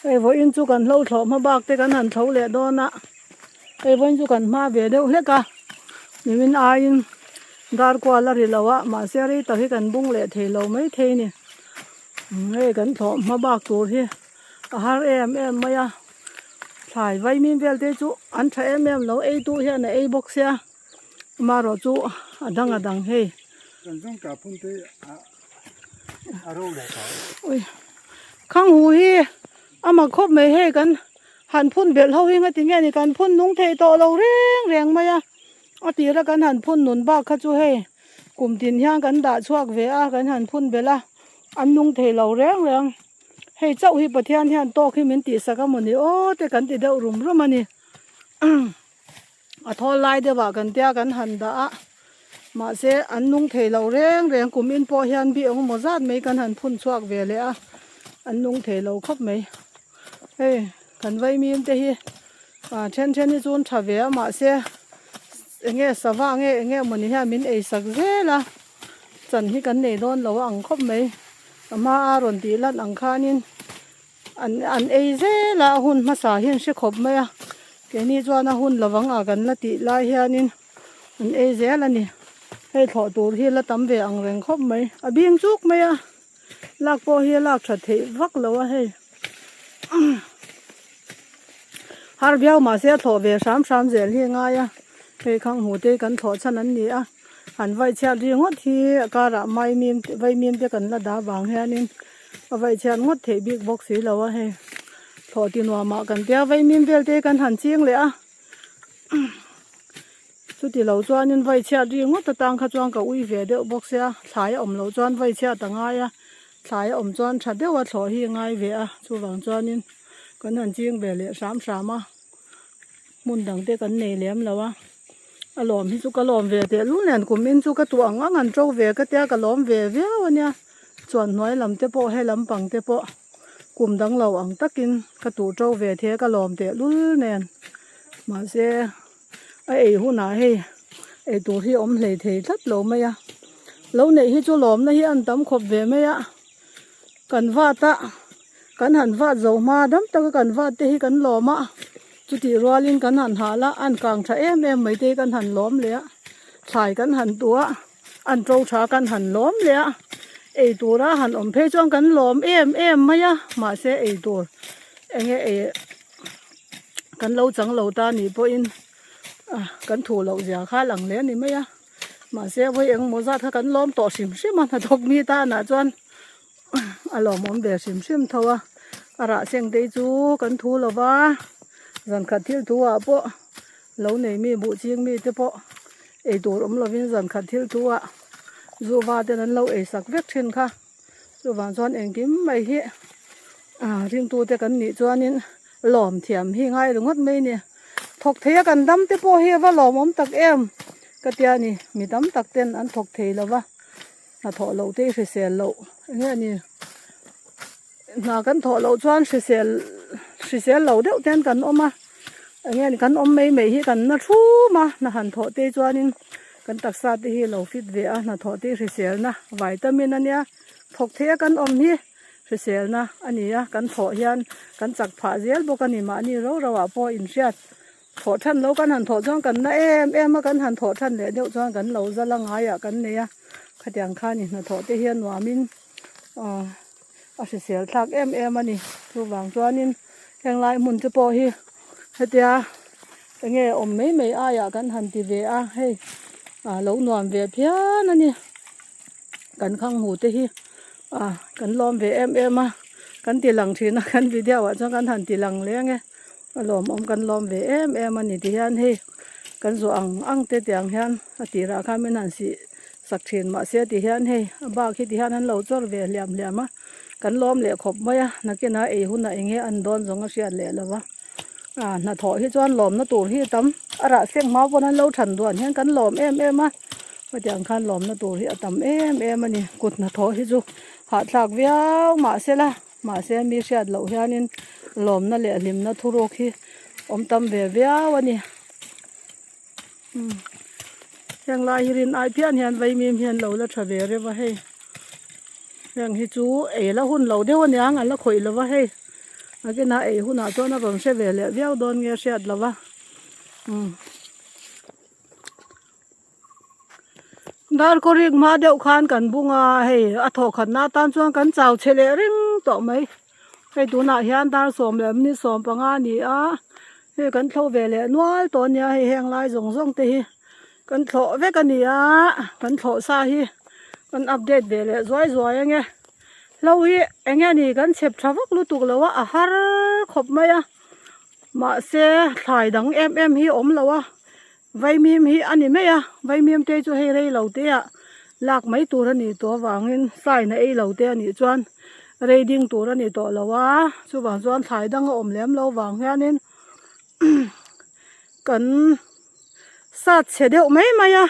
Hei vawiin chu kan hlo thlawh hma bak te kan han thlo leh dawn a, hei vawiin chu kan hma ve deuh hlek a, nimin aiin dar kual a ri lo a, mahse rei tak hi kan bung leh thei lo mai thei a ni. Hei kan thlawh hma bak tur hi a har em em mai a, thlai vaimim vel te chu an tha em em lo, ei tu hian a ei bawk sia. Amaherawh chu a dang a dang hei. Kan zawng ta phun te a ro leh ta. Ui khang hu hi a mak khawp mai hei kan han phun belh ho hi ngati nge ni kan phun nung thei tawh lo reng reng mai a. A tira kan han phun nun bak kha chu hei kum tin hian kan dah chhuak ve a kan han phun belh a an nung thei lo reng reng. Hei chauh hi Pathian hian tawk hi min tihsak a mawni aw te kan ti deuh rum rum a ni. A thawl lai deuh ah kan tia kan han dah a, mahse an nung thei lo reng reng kum in pawh hian bi eng emaw zat mai kan han phun chhuak ve leh a, an nung thei lo khawp mai. Hei kan vaimim te hi ah then then hi chu an tha ve a mahse eng nge sava nge eng nge mawni hian min ei sak zel a, chan hi kan nei dawn lo a ang khawp mai. A hma a rawn tih lan ang khanin. An an ei zel a, a hun hmasa hi an hre khawp mai a, keini chuan a hun lovang a kan la tih lai hianin an ei zel a ni. Hei thlawh tur hi la tam ve ang reng khawp mai, a bing chuk mai a, lak pawh hi a lak that theih vak lo a hei. Har viau mahse a thlawh ve hram hram zel hi a ngai a, hei khang hmu te hi kan thlawh chhan an ni a, han vaihchhiat ri ngawt hi a karah maimim vaimim te kan la dah vang hianin. A vaih chhiat ngawt theih bik bawk si lo a hei thlawh ti nuam ah kan tia vaimim vel te kan han ching leh a chuti lo chuanin vaih chhiat ri ngawt atang kha chuan ka ui ve deuh bawk sia thlai a awm loh chuan vaih chhiat a ngai a thlai a awm chuan tha deuh a thlawh hi a ngai ve a chuvang chuanin kan han ching ve leh hram hram a hmun dang te kan nei lem lo a. A lawm hi chu ka lawm ve teh lul nen kum in chu ka tuah ang ang an to ve ka tia ka lawm ve viau a nia chuan hnuai lam te pawh he lampang te pawh kum dang lo ang takin ka tuh to ve the ka lawm teh lul nen mahse a ei hunah hei ei tur hi a awm hlei thei tlat lo mai a lo neih hi chu lawmna hi an tam khawp ve mai a kan vat a. Kan han vat zo hma dam taka kan vat te hi kan lawm a, chutih rualin kan han hal a, an kang tha em em mai te hi kan han lawm leh a, thlai kan han tuh a, an to tha kan han lawm leh a, ei tura han awm phei chuan kan lawm em em mai a, mahse ei tur enge ei kan lo chang lo ta nih pawhin kan thu loh zia kha lang hle a ni mai a, mahse vawi engmaw zat kha kan lawm tawh hrim hrim a, hnathawk mi tanah chuan. A lawmawm ve hrim hrim tho a, a rah seng te hi chu kan thu lo va, zan khat thil thu ah pawh lo nei mi buh ching mi te pawh ei tur awm lovin zan khat thil thu ah zu va ten an lo ei sak vek thin kha, chuvang chuan engkim mai hi ah ringtu te kan nih chuanin lawm thiam hi ngai ringawt mai a ni, thawk thei a kan dam te pawh hi a va lawmawm tak em ka tia ni, mi tam tak ten an thawk thei lo va. Hna thawh loh te hi hrisel loh eng nge ni hna kan thawh loh chuan hrisel hrisel lo deuh ten kan awm a eng nge ni kan awm mai mai hi kan na thum a hna han thawh te chuanin kan taksa te hi lo fit ve a hna thawh te hi hriselna vitamin a nia thawk theih a kan awm hi hriselna a ni a kan thawh hian kan chak phah zel bawk a ni mahni ro ro ah pawh inhriat. Thawh than lo kan han thawh chuan kan na em em a, kan han thawh than leh deuh chuan kan lo zal a ngaiah kan nei a, khatiang khan i hnathawh te hian nuamin ah a hrisel thlak em em a ni. Chuvang chuanin heng lai hmun te pawh hi hetia enge awm mai mai aiah kan han ti ve a, hei ah lo nuam ve phian a ni. Kan khang hmu te hi ah kan lawm ve em em a, kan ti lang thin a, kan video ah chuan kan han ti lang leng e. A lawmawm kan lawm ve em em a ni ti hian hei kan zawh ang ang te tiang hian a tirah khan min han sih sak thin mahse ti hian hei a bak hi ti hian an lo chawr ve hliam hliam a kan lawm leh khawp mai a nakinah ei hunah eng nge an dawn zawng a hriat leh lo va ah hnathawh hi chuan lawmna tur hi a tam a rah seng hma pawn an lo than duan hian kan lawm em em a hetiang khan lawmna tur hi a tam em em a ni kut hnathawh hi chu hahthlak viau mahse la. Mahse mi hriat loh hianin lawmna leh hlimna thuruk hi awm tam ve viau a ni. Heng lai hi rin ai phian hian vaimim hian lo la tha ve reuh a hei. Heng hi chu ei la hun lo deuh aniang an la khawih lo va hei. Nakinah ei hunah chuan a rawn hre ve leh viau dawn nge hriat lo va umm. Darkawrik hma deuh khan kan bung a hei a thawh khatna atan chuan kan chau chhe leh reng tawh mai. Hei tunah hian dar sawm leh minute 15 a ni a hei kan thlo ve leh nual tawh a nia hei heng lai zawng zawng te hi kan thlawh vek a ni a kan thlawh sa hi kan update ve leh zuai zuai ang e. Hlo hi eng nge ni kan chhep tha vak lutuk lo a a har khawp mai a mahse thlai dang em em hi a awm lo a vaimim hi a ni mai a vaimim te chu hei rei lo te ah lak mai tur a ni tawh avangin sign a ei lo te a nih chuan rei ding tur a ni tawh lo a chuvang chuan thlai dang a awm lem lo vang hianin kan sat chhe deuh mai mai a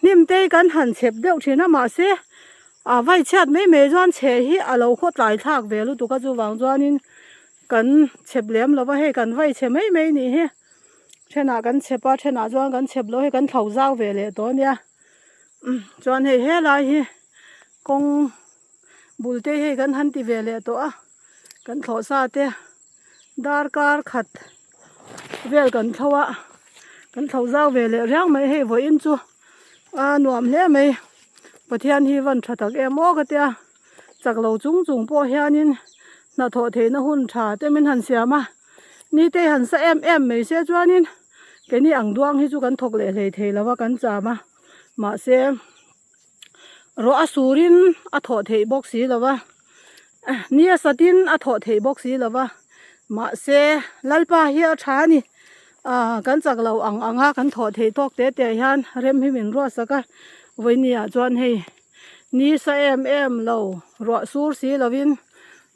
hnim te hi kan han chhep deuh thin a mahse a vai chhiat mai mai chuan chhe hi a lo khaw tlai thlak ve lutuk a chuvang chuanin kan chhep lem lo va hei kan vai chhe mai mai nih hi thenah kan chhep a thenah chuan kan chhep lo hei kan thlo zau ve leh tawh a nia chuan hei helai hi kawng bul te hei kan han ti ve leh tawh a kan thlawh sa te. Darkar khat vel kan thlo a kan thlo zau ve leh riang mai hei vawiin chu a nuam hle mai Pathian hi van tha tak em aw ka tia chak lo chung chung pawh hianin hnathawh theihna hun tha te min han siam a ni te han sa em em mai se chuanin keini ang duang hi chu kan thawk leh hlei thei lo a kan cham a mahse. Ruah a surin a thawh theih bawk si lo va, ni a satin a thawh theih bawk si lo va, mahse Lalpa hi a tha a ni. Aaa kan chak lo ang ang a kan thawh theih tawk te te hian rem hi min ruat sak a, vawinia chuan hei ni sa em em lo ruah sur si lovin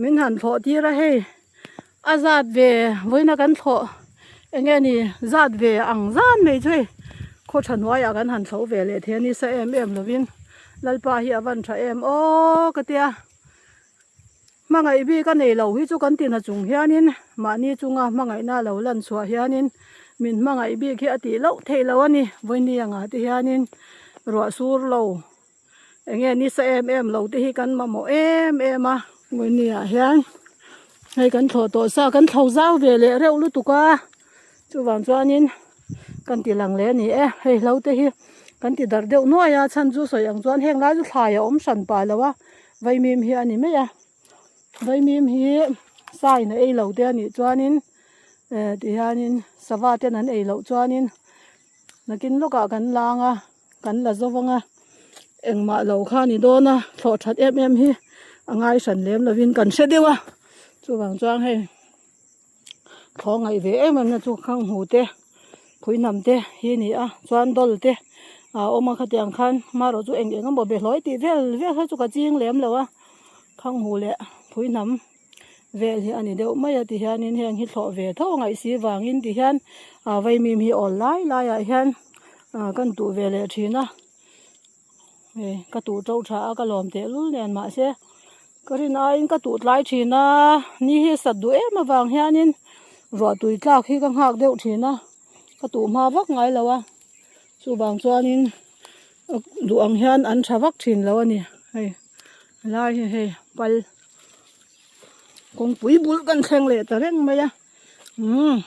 min han thlawh tir a hei. A zat ve vawiina kan thlawh eng nge ni zat ve ang zan mai chu hei khaw tha hnuaiah kan han thlo ve leh thei a ni sa em em lovin Lalpa hi a van tha em aw ka tia hmangaih bik a nei lo hi chu kan tina chung hianin mahni chunga hmangaihna lo lan chhuah hianin min hmangaih bik hi a tih loh theih loh a ni vawiini angah te hianin ruah sur lo. Eng nge nisa em em lo te hi kan mamawh em em a. Vawiini ah hian hei kan thlawh tawh sa kan thlo zau ve leh reuh lutuk a chuvang chuanin kan ti lang leh a ni e hei hlo te hi kan ti darh deuh nuai a chhan chu sawi ang chuan heng lai chu thlai a awm hran pah lo a vaimim hi a ni mai a vaimim hi sa in a ei lo te a nih chuanin eh ti hianin sava ten an ei loh chuanin nakin lawkah kan lang a. Kan la zo vang a, engmah lo kha a ni dawn a, thlawh that em em hi a ngai hran lem lovin kan hre deuh a, chuvang chuan hei thlawh ngaih ve em em na chu khang hmu te phuihnam te hi a ni a, chuan dawl te a awm a khatiang khan marawh chu eng eng emaw behlawi tih vel vel kha chu ka ching lem lo a, khang hmu leh phuihnam. Vel hi a ni deuh mai a ti hianin heng hi thlawh ve tho ngaih si vangin ti hian ah vaimim hi awl lai laiah hian ah kan tuh ve leh thin a hei ka tuh to tha a ka lawm teh lul nen mahse ka rin aiin ka tuh tlai thin a ni hi sat duh em avang hianin ruah tui tlak hi ka nghak deuh thin a ka tuh hma vak ngai lo a chuvang chuanin duh ang hian an tha vak thin lo a ni hei helai hi hei pal. Kawngpui bul kan thleng leh ta reng mai a umm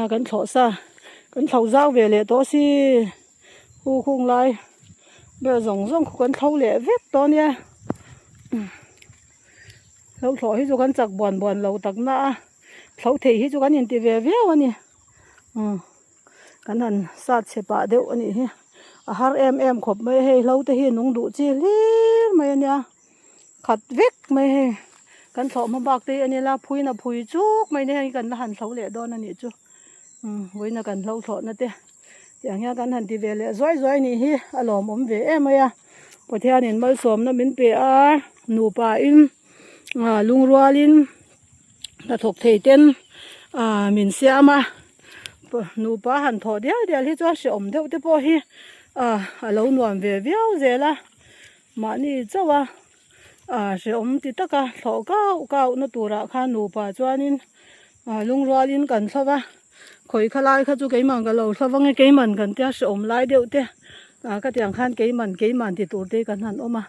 a kan thlawh sa kan thlo zau ve leh tawh si hu khung lai vel zawng zawng khu kan thlo leh vek tawh ania hlo thlawh hi chu kan chak buan buan lo tak na a thlo thei hi chu kan inti ve viau a ni umm. Kan han sat chhe pah deuh a nih hi a har em em khawp mai a hei hlo te hi nung duh chi hlir mai a nia khat vek mai hei kan thlawh hma bak te hi a ni la phuin a phui chuk mai nia hei kan la han thlo leh dawn a nih chu umm vawiin a kan hlo thlawh na te tiang hian kan han ti ve leh zuai zuai a nih hi a lawmawm ve em mai a Pathianin malsawmna min pe a nupa in ah lungrualin. Hnathawk thei ten ah min siam a nupa han thawh dial dial hi chuan hrehawm deuh te pawh hi ah a lo nuam ve viau zel a mahni chauh a ah hrehawm ti taka thlawh kau kau na turah khan nupa chuanin ah lungrualin kan thlawh a khawi kha lai kha chu keimah ka lo thlawh ang e keiman kan tia hrehawm lai deuh te ah khatiang khan keiman keiman ti tur te kan han awm a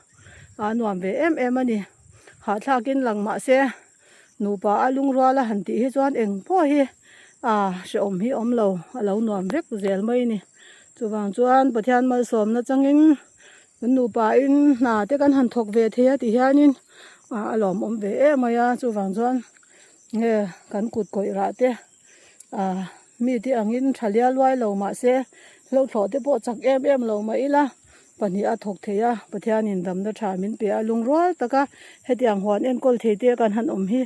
a nuam ve em em a ni hahthlakin lang mahse. Nupa a lungrual a han tih hi chuan eng pawh hi ah hrehawm hi awm lo a lo nuam vek zel mai a ni. Chuvang chuan Pathian malsawmna changin kan nupa in hna te kan han thawk ve thei a ti hianin ah a lawmawm ve em mai a chuvang chuan nge kan kut kawih rah te ah mite angin tha lial luai lo mahse hlauhthlawh te pawh chak em em lo mah ila pahnih a thawk thei a Pathianin damna tha min pe a lungrual taka hetiang huan enkawl thei te kan han awm hi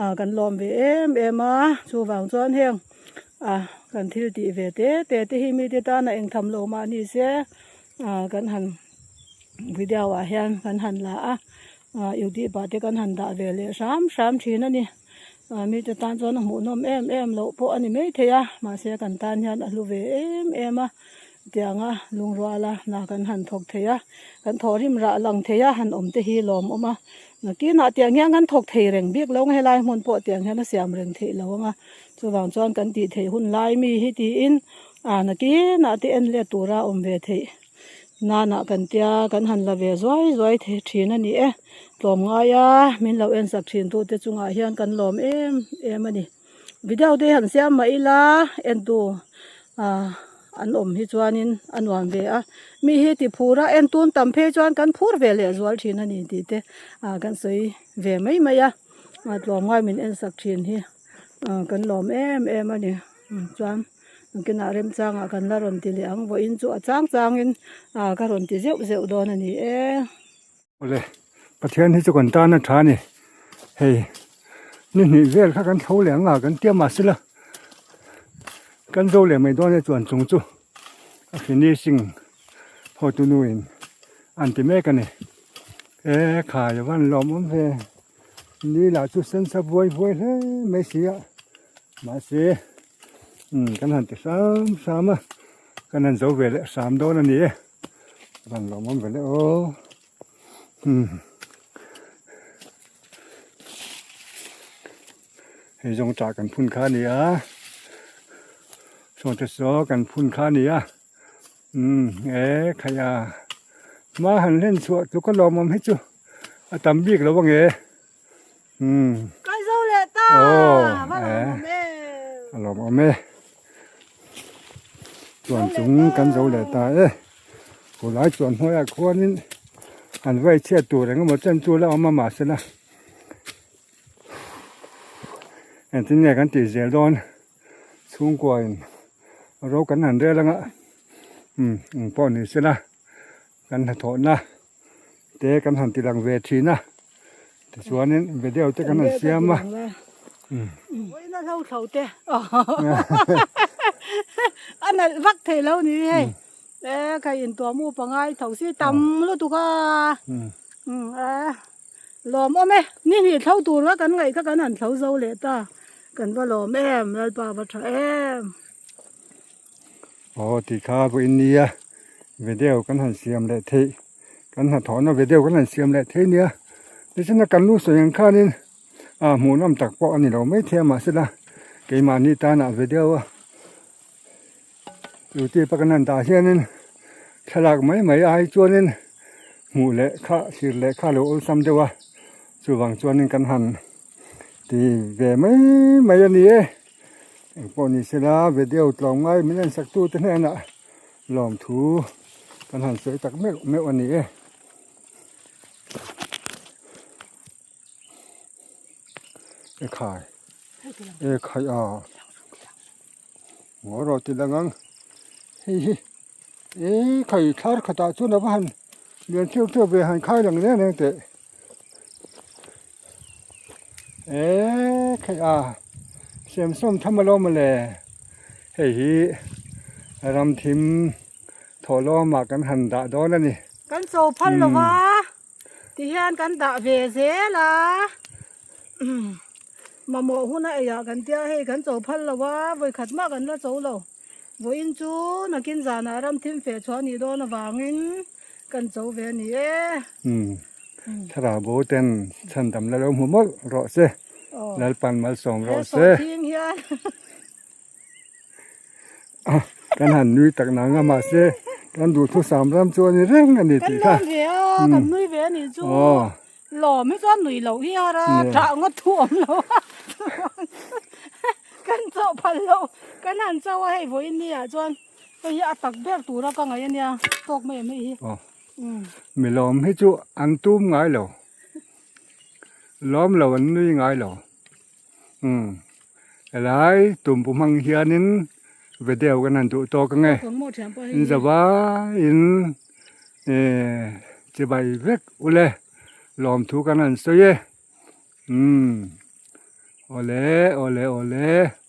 ah kan lawm ve em em a chuvang chuan heng ah kan thil tih ve te te te hi mite tana engtham lo mah ni se ah kan han video ah hian kan han la a ah youtube ah te kan han dah ve leh hram hram thin a ni ah mite tan chuan a hmuhnawm em em loh pawh a ni maithei a mahse kan tan hian a hlu ve em em a tianga lungruala hna kan han thawk thei a kan thawhrim rah lang thei a han awm te hi lawmawm a nakinah tiang hian kan thawk thei reng bik lo ang helai hmun pawh tiang hian a siam reng theih lo ang a chuvang chuan kan tih theih hun lai mi hi tiin ah nakinah te en let tura awm ve theih Nanah kan tia kan han la ve zuai zuai thei thin a ni e. Tlawmngaia min lo en sak thin tute chungah hian kan lawm em em a ni. Video te han siam mah ila entu ah an awm hi chuanin a nuam ve a. Mi hi ti phur a en tun tam phei chuan kan phur ve leh zual thin a ni tih te ah kan sawi ve mai mai a. Tlawmngai min en sak thin hi ah kan lawm em em a ni chuan. Kinah remchangah kan la rawn ti leh ang vawiin chu a chang changin ah ka rawn ti zeuh zeuh dawn a ni e. Awle Pathian hi chu kan tan a tha a ni hei ni hnih vel kha kan tho leh ang a kan tia mahsela kan zo leh mai dawn e chuan chung chu a finishing hotu nu in an ti mek a ni e khai a van lawmawm ve ni lah chu sensa vuai vuai hle mai si a mahse. Umm kan han ti hram hram a kan han zo ve leh hram dawn a ni e van lawmawm ve leh aw umm hei zawng tah kan phun kha a ni a saw te saw kan phun kha a ni a umm e khaih a hma han hlen chhuah tluk a lawmawm hi chu a tam bik lo ang e. Umm. Kan zo leh ta. Oh, Va lawm awm e. A lawm awm e. Chuan chung kan zo leh ta e. Khulai chuan hnuaiah khuanin an vai chhiat tur engemaw chen chu la awm a mahsela engtin nge kan tih zel dawn chhungkuain ro kan han rel anga umm eng pawh ni sela kan hnathawhna te kan han ti lang ve thin a tichuanin video te kan han siam a Vawiin a hlo thlo te a nalh vak thei lo ni hei e ka intuam u pangai tho si tam lutuk a e lawm awm e ni hnih thlo tur kha kan ngaih kha kan han thlo zo leh ta kan va lawm em Lalpa va tha em. Aw tih kha vawiin nia video kan han siam leh theih kan hnathawhna video kan han siam leh thei nia tichuan kan lu sawi ang khanin ah hmuhnawm tak pawh a ni lo maithei a mahsela keimahni tanah video a youtube a kan han dah hianin thlalak mai mai ai chuanin hmuh leh kha thlir leh kha a lo awlsam deuh a chuvang chuanin kan han ti ve mai mai a ni e. Engpawh ni sela video tlawmngai min en sak tute hnenah lawmthu kan han sawi tak meuh meuh a ni e. E khai e khai a ngaw rawh ti lang ang hei hi e khai thlar khatah chuan a va han lian theuh theuh ve han khai lang reng reng teh. E khai a semsawm tham alawm mawle hei hi ram thim thawhlawmah kan han dah dawn a ni. Kan cho phal lo va tihian kan dah ve zel a mamawh hun a eiah kan tia hei kan cho phal lo va vawikhat mah kan la cho lo vawiin chu nakin zanah ram thim feh chhuah a nih dawn avangin kan cho ve a ni e. Thlarau bo ten chhan dam la lo hmu mawlh rawh se. Lalpan malsawm rawh se. Kan han nui tak nang a mahse kan duhthusam ram chu a ni reng a ni tih kha. Kan lawm ve a, kan nui ve a nih chu. Lawm hi chuan nui loh hi a ra ṭah ngawt thu awm lo a kan chawh phal loh kan han cho a hei vawiin ni ah chuan hei hi a tak ber tura ka ngaih a nia tawk mai em hei hi. Mi lawm hi chu an tum ngai lo lawm lo an nui ngai lo umm helai tumpu hmang hianin video kan han duh tawk ange in zavaiin ehh chibai vek ule lawmthu kan han sawi e umm awle awle awle.